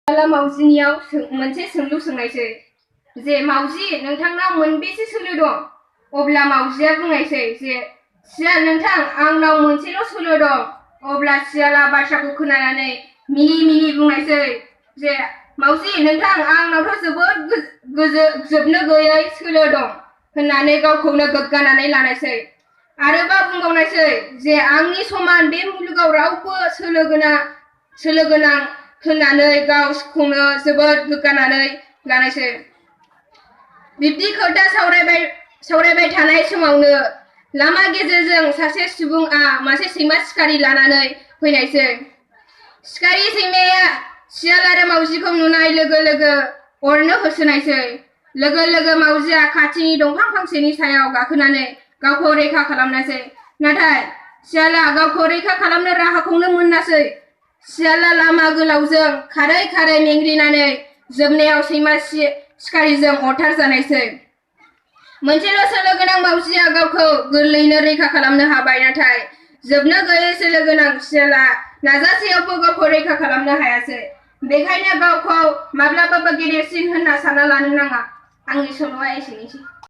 मावजिनियाव मोनसे सोंलु सोंनायसै जे मावजि नोंथांनाव मोनबेसे सोलो दं? अब्ला मावजिया बुंनायसै जे सियाल नोंथां आंनाव मोनसेल' सोलो दं। अब्ला सियाला बाथ्राखौ खोनानानै मिनि मिनि बुंनायसै जे मावजि नोंथां आंनावथ' जोबोद जोबनो गैयै सोलो दं होननानै गावखौनो गोग्गानानै लानायसै। आरोबाव बुंबावनायसै जे आंनि समान बे मुलुगाव रावबो सोलो गोनां होननानै गावखौनो जोबोद गोग्गानानै लानायसै। बिब्दि खोथा सावरायबाय थानाय समावनो लामा गेजेरजों सासे सुबुङा मासे सैमा सिखारि लानानै फैनायसै। सिखारि सैमाया सियाल आरो मावजिखौ नुनाय लोगो लोगो अरनो होसोनायसै। लोगो लोगो मावजिया खाथिनि दंफां फांसेनि सायाव गाखोनानै गावखौ रैखा खालामनायसै। नाथाय सियाला गावखौ रैखा खालामनो राहाखौनो मोनासै। सियाला लामा गोलावजों खारै खारै मेंग्लिनानै जोबनायाव सैमा सिखारिजों अरथार जानायसै। मोनसेल' सोलो गोनां मावजिया गावखौ गोरलैयैनो रैखा खालामनो हाबाय, नाथाय जोबनो गैयै सोलो गोनां सियाला नाजासेयावबो गावखौ रैखा खालामनो हायासै। बेखायनो गावखौ माब्लाबाबो गेदेरसिन होनना सानना लानो नाङा। आंनि सल'आ एसेनोसै।